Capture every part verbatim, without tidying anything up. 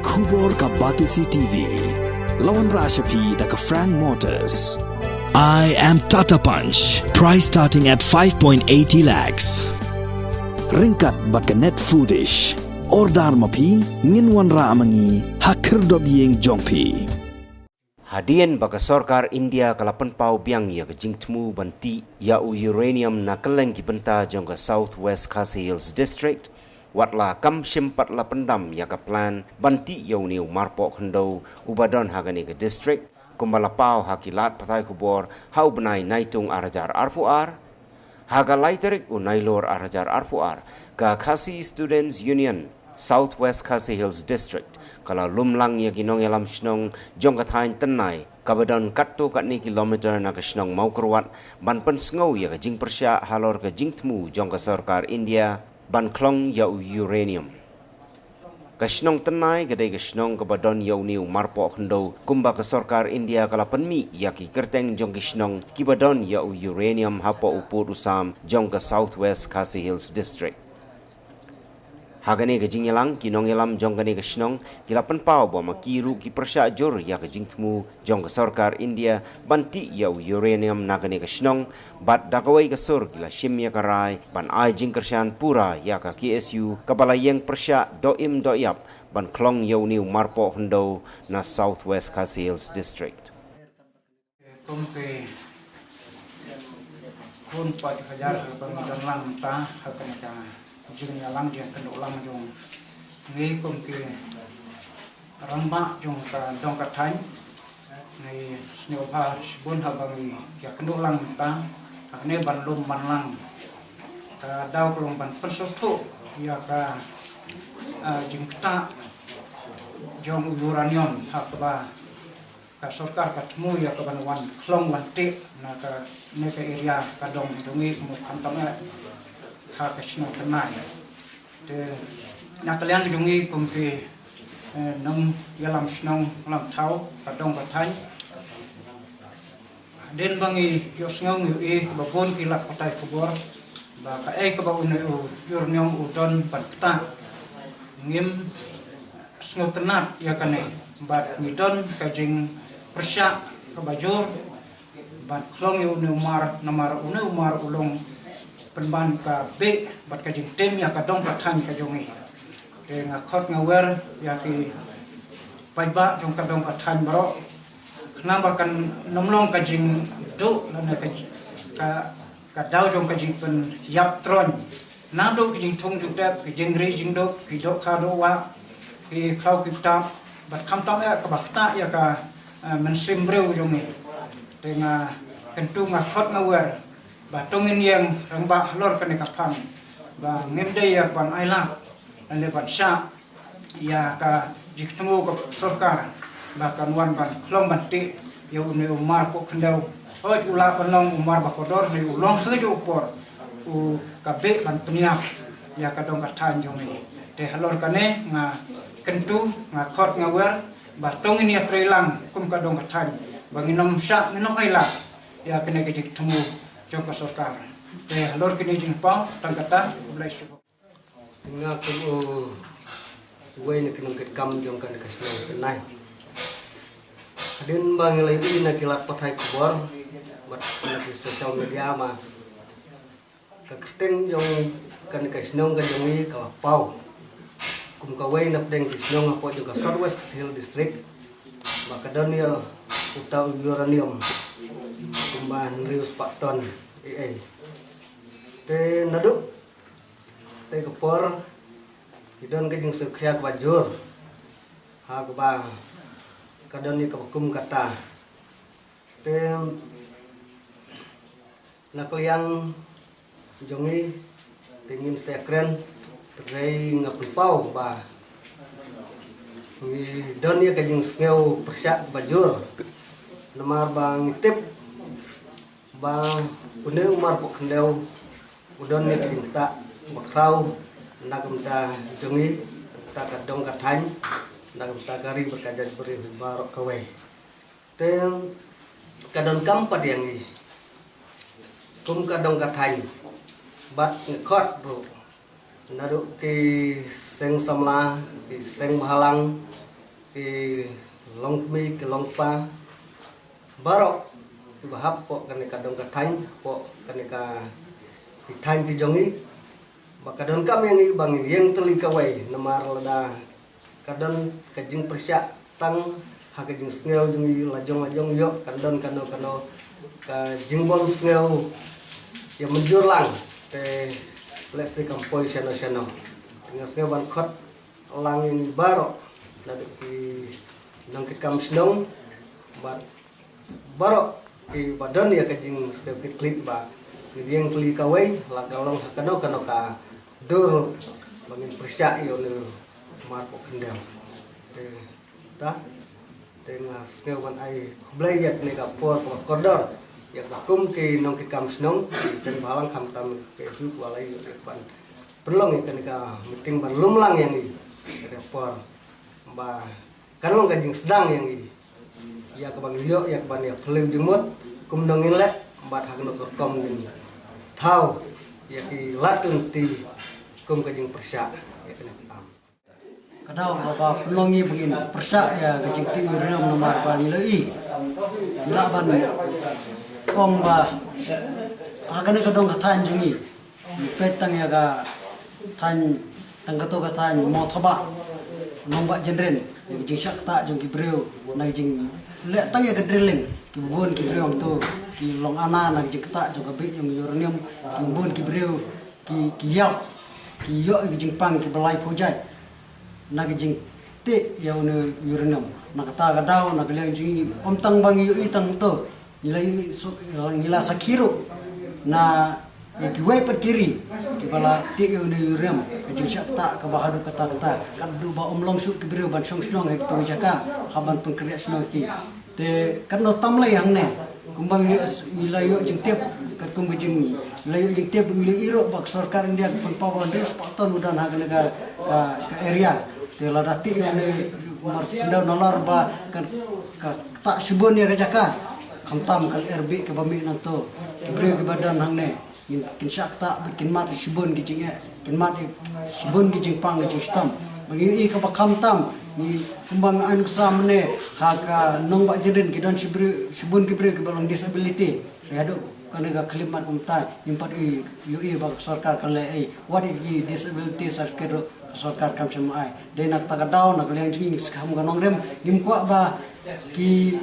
Khubor ka Batesi T V. La wanrah sha phi da ka Frank Motors. I am Tata Punch. Price starting at five point eighty lakhs. Ryngkat bad ka Net Foodish. Order ma phi, ngin wanrah ma ngi ha khyrdop ïing jong phi. Hadien ba ka sorkar India ka la pynpaw biang ïa ka jingthmu ban tih ïa u uranium na kylleng ki bynta jong ka South West Khasi Hills District, wat la kam shym pat la pyndam ïa ka plan ban tih ïa une u marpoh khyndew uba don ha kane ka district, kumba la paw ha ki lad pathai khubor ha u bnai Naitung ar hajar arphew ar. Ha ka lai tarik u Nailur ar hajar arphew ar, ka Khasi Students Union South West Khasi Hills District ka la lum lang ïa ki nongïalam shnong jong ka thaiñ Tynnai kaba don katto katne kilometer na ka shnong Mawkyrwat ban pynsngew ïa ka jingpyrshah halor ka jingthmu jong ka sorkar India ban khlong ïa u uranium. Ka shnong Tynnai ka dei ka shnong kaba don ïa une u marpoh khyndew, kumba ka sorkar India ka la pynmih ïa ki kyrteng jong ki shnong kiba don ïa u uranium hapoh u pud u sam jong ka South West Khasi Hills District. Ha kane ka jingïalang, ki nongïalam jong kane ka shnong ki la pynpaw ba ma ki ruh ki pyrshah jur ïa ka jingthmu jong ka sorkar India ban tih ïa u uranium na kane ka shnong, bad da kawei ka sur ki la shim ïa ka rai ban ai jingkyrshan pura ïa ka K S U kaba la ïeng pyrshah doh im doh ïap ban khlong ïa une u marpoh khyndew na South West Khasi Hills District. Kum ki khun paidbah hajar ba ngi don lang mynta ha kane ka jingïalang jingkynduh lang jong ngi kum ki rangbah jong ka dong ka thaiñ. Ngi sngewbha shibun haba ngi ïakynduh lang mynta hangne ban lum ban lang. Ka daw ka long ban pynsngewthuh ïa ka, ah, jingktah jong u uranium ha kaba ka sorkar ka thmu ïa ka ban wan khlong wan tih na kane ka area ka dong jong ngi, kumno khamtam eh ha ka shnong Tynnai. Te na ka liang jong ngi kum ki, eh, nongïalam shnong lam thaw ka dong ka thaiñ, hadien ba ngi ïohsngew ngi ïohi ba bun ki lad pathai khubor ba kaei kaba une u uranium u don ban ktah, ngim sngewtynnat ïa kane bad ngi don ka jingpyrshah kaba jur ban khlong ïa une u mar, namar une u mar u long pynban ka beh bad ka jingtim ïa ka dong ka thaiñ ka jong ngi. Te nga khot nga wer ïa ki paidbah jong ka dong ka thaiñ baroh, khnang ba kan ym long ka jingduh lane ka, ka ka daw jong ka jingpynïap troiñ. Naduh ki jingthung jingtep, ki jingri jingduh, ki dohkha dohwah, ki khlaw ki btap, bad khamtam eh kaba ktah ïa ka, eh, mynsiem briew jong ngi. Te nga kyntu nga khot nga wer ba to ngin ïeng rangbah halor kane ka phang ba ngim dei ïa ban ailad lane ban shah ïa ka jingthmu ka sorkar ba kan wan ban khlong ban tih ïa une u marpoh khyndew. Hooid u lah ban long u mar ba kordor, hynrei u long ha kajuh ka por u ka beh ban pynïap ïa ka dong ka thaiñ jong ngi. Te halor kane nga kyntu nga khot nga wer ba to ngin ïatrei lang kum ka dong ka thaiñ ba ngin ym shah ngin ym ailad ïa kane ka jingthmu jong ka sorkar. Te halor kine jingpaw tang kata, khublei shibun. Nga kum uwei na ki nongkitkam jong kane ka shnong Tynnai. Hadien ba ngi la ïohi na ki lad pathai khubor bad na ki social media ma ka kyrteng jong kane ka shnong ka jong ngi ka la paw kum kawei na pdeng ki shnong hapoh jong ka South West Khasi Hills District ba ka don ïa uta u uranium kumba hynriew spah ton ei ei. Te naduh te ka por ki don ka jingsngewkhia kaba jur ha kaba ka don ïa kaba kum kata. Te na ka liang jong ngi te ngim sa kren, te nga pynpaw ba ngi don ïa ka jingsngew pyrshah kaba jur namar ba ngi tip ba une u marpoh khyndew u don ïa ka jingktah bakhraw na ka bynta jong ngi, na ka bynta ka dong ka thaiñ, na ka bynta ka ri bad ka jaitbynriew baroh kawei. Te ka donkam pat ïa ngi kum ka dong ka thaiñ bad nga khot ruh naduh ki seng samla, ki seng bhalang, Ki longkmie ki longkpa baroh kiba hap hapoh kane ka dong ka thaiñ, hapoh kane ka ki thaiñ ki jong ngi, ba ka donkam ïa ngi ba ngin ïeng tylli kawei, namar lada ka don ka jingpyrshah tang ha ka jingsngew jong ngi, lajong lajong ïoh kan don kano kano ka jingbym sngew ïa mynjur lang, te lehse kam poi shano shano. Nga sngew ban khot lang ïa ngi baroh, naduh ki nongkitkam shnong bad baroh kiba don ïa ka jingsngewkitkhlieh ba ngin ïeng tylli kawei, la ka long ha kano kano ka dur ba ngin pyrshah ïa une u marpoh khyndew. Te, ta, te nga sngew ban ai khublei ïa kane ka por kaba kordor ïa kaba kum ki nongkitkam shnong, ki seng bhalang khamtam ki KSU ba la ïoh ban pynlong ïa kane ka meeting ban lum lang ïa ngi ïa ka por ba kan long ka jingsdang ïa ngi ïa kaba ngi ïoh ïa kaba ngi ïa phylliew jingmut kumno ngin leh bad ha kano ka rukom ngin thaw ïa ki lad lynti kum ka jingpyrshah ïa kane ka kam. Ka daw kaba pynlong ngi ba ngin pyrshah ïa ka jingtih uranium namar ba ngi la i, ngi lah ban ong ba ha kane ka dong ka thaiñ jong ngi, ngi peit tang ïa ka thaiñ, tang kato ka thaiñ Mawthabah, Nongbah Jynrin, ïa ka jingshah ktah jong ki briew na ka jingleh tang ïa ka drilling, ki bun ki briew hangto ki long ana na ka jingktah jong ka bih jong uranium, ki bun ki briew ki, ki ïap, ki ïoh ïa ka jingpang kiba laiphew jait na ka jingtih ïa une u uranium. Na kata ka daw, na ka liang jong ngi, ym tang ba ngi ïohi tang to, ngi la ïohi, ngi la sakhi ruh na ïa kiwei pat ki ri kiba la tih ïa une u uranium, ka jingshah ktah kaba haduh katta katta, katba ym long shuh ki briew ban shong shnong ha kito ki jaka, hap ban pynkhreh shnong ki. Te katno tam lei hangne, kumba ngi la ïoh jingtip, katkum ka jing, la ïoh jingtip, ngi la ïohi ruh ba ka sorkar India ka pynpaw ba hynriew spah ton u don ha kane ka, ka, ka area. Te lada tih ïa une u marpoh khyndew nalor ba ka, ka ktah shibun ïa ka jaka, khamtam ka lyer bih kaba mih nangto, ki briew kiba don hangne. Ngin, kin shah ktah bad kin mad shibun ki jingeh, kin mad shibun ki jingpang ki jingshitom. Ba ngi ïohi kaba khamtam, ngi kumba nga ai nuksa mynne ha ka Nongbah Jynrin ki don shi briew, shibun ki briew kiba long disability. Hynrei haduh kane ka khyllipmat kumta ngim pat ïohi, ïohi ba ka sorkar ka leh ei wat ïa ki disability certificate ruh ka sorkar kam shym ai. Dei na kata ka daw na ka liang jong ngi, ngi skhem ka nongrim, ngim kwah ba ki,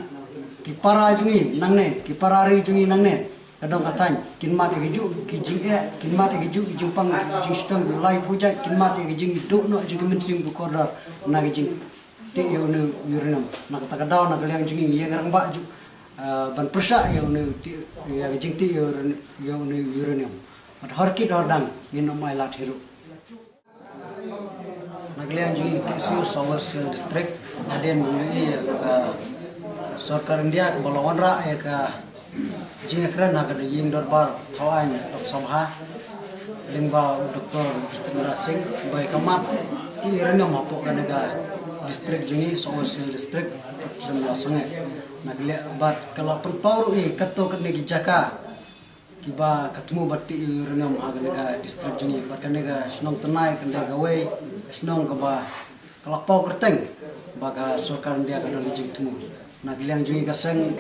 ki para jong ngi nangne, ki para ri jong ngi nangne, ka dong ka thaiñ, kin mad ïa kajuh ki jingeh, kin mad ïa kajuh ki jingpang, ki jingshitom, ki laiphew jait, kin mad ïa ka jingduh noh jong ki mynsiem ki kordor na ka jingtih ïa une u uranium. Na kata ka daw na ka liang jong ngi ngi ïeng rangbah ju, ah, ban pyrshah ïa une u tih, ïa ka jingtih ïa une u uranium. Bad hor kit hor dang ngin ym ai lad hi ruh. Na ka liang jong ngi ka KSU South West Hill District, hadien ba ngi ïohi ïa ka sorkar India kaba la wanrah ïa ka jingïakren ha ka ïing dorbar thaw aiñ Lok Sabha, lyngba u Doctor Jitendra Singh, ba ïa ka mat tih uranium hapoh kane ka district jong ngi, South West Hill District, jong la sangeh. Na ka liang bad ka la pynpaw ruh ïa katto katne ki jaka kiba ka thmu ban tih ïa u uranium ha kane ka district jong ngi, bad kane ka shnong Tnai, kane kawei ka shnong kaba ka la paw kyrteng ba ka sorkar India ka don ka jingthmu. Na ka liang jong ngi ka seng,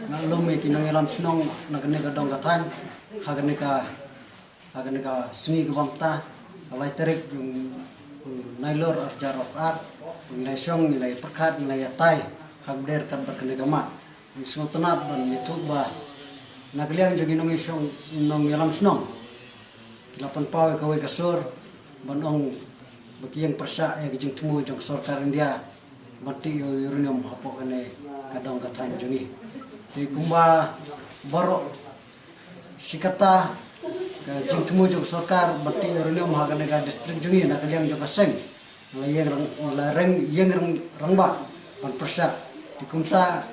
nga lum ïa ki nongïalam shnong na kane ka dong ka thaiñ ha kane ka, ha kane ka sngi kaba mynta, ka lai tarik jong u Nailur arhajar arphew ar, ngi la shong, ngi la pyrkhat, ngi la ïatai ha kaba der kat bad kane ka mat. Ngi sngewtynnat ban ïathuh ba na ka liang jong ki nongïashong, nongïalam shnong, ki la pynpaw ïa kawei ka sur ban ong ba ki ïeng pyrshah ïa ka jingthmu jong ka sorkar India ban tih ïa u uranium hapoh kane ka dong ka thaiñ jong ngi. Te kumba baroh shi katta ka jingthmu jong ka sorkar ban tih ïa u uranium ha kane ka district jong ngi, na ka liang jong ka seng la ïeng rang, la reng, ïeng rang, rangbah ban pyrshah. Te kumta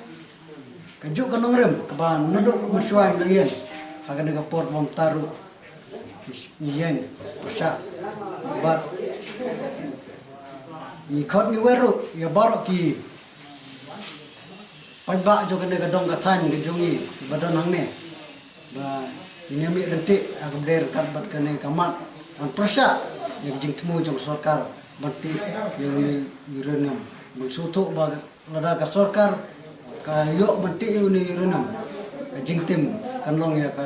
kajuh ka nongrim kaba naduh mynshuwa ngi la ïeng, ha kane ka por ba mynta ruh ngi ïeng pyrshah. Bad ngi khot ngi wer ruh ïa baroh ki paidbah jong kane ka dong ka thaiñ ka jong ngi kiba don hangne, ba ngin ïa mih ryntih ha kaba der kat bad kane ka mat ban pyrshah ïa ka jingthmu jong ka sorkar ban tih ïa une u uranium. Bun shu thuh ba lada ka sorkar ka ïoh ban tih ïa une u uranium, ka jingtim kan long ïa ka,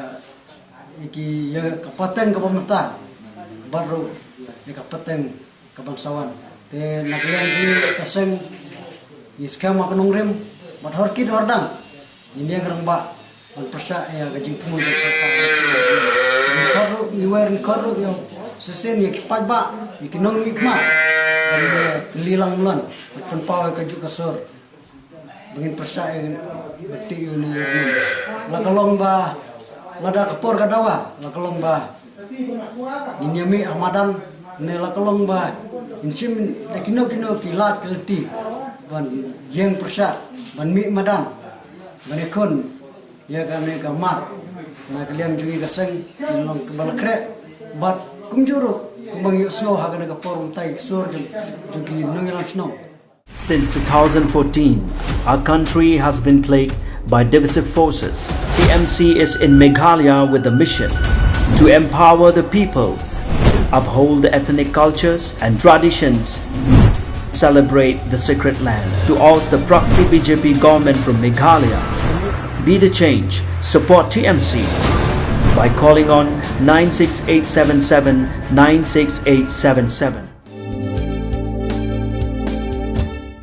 ïa ki, ïa ka pateng kaba mynta bad ruh ïa ka pateng kaban sa wan. Te na ka liang jong ngi ka seng, ngi skhem ha ka nongrim bad hor kit hor dang ngin ïeng rangbah ban pyrshah ïa ka jingthmu jong ka sorkar. Ngi khot ruh, ngi wer, ngi khot ruh ïa u shisien ïa ki paidbah, ïa ki nongmihkhmat ban ïa tylli lang mlien ban pynpaw ïa kajuh ka sur ba ngin pyrshah ïa ban tih ïa une u uranium. La ka long ba lada ka por ka dawa, la ka long ba ngin ïa mih ha madan, ne la ka long ba ngin shim da kino kino ki lad ki lynti ban ïeng pyrshah ban mih madan ban ïakhun ïa kane ka mat. Na ka liang jong ngi ka seng, ngin long kaba la khreh bad kumjuh ruh kumba ngi ïohsngew ha kane ka por mynta, ki sur jong, jong ki nongïalam shnong. Since two thousand fourteen, our country has been plagued by divisive forces. T M C is in Meghalaya with the mission to empower the people, uphold the ethnic cultures and traditions, celebrate the sacred land. To oust the proxy B J P government from Meghalaya, be the change, support T M C by calling on nine six eight seven seven nine six eight seven seven.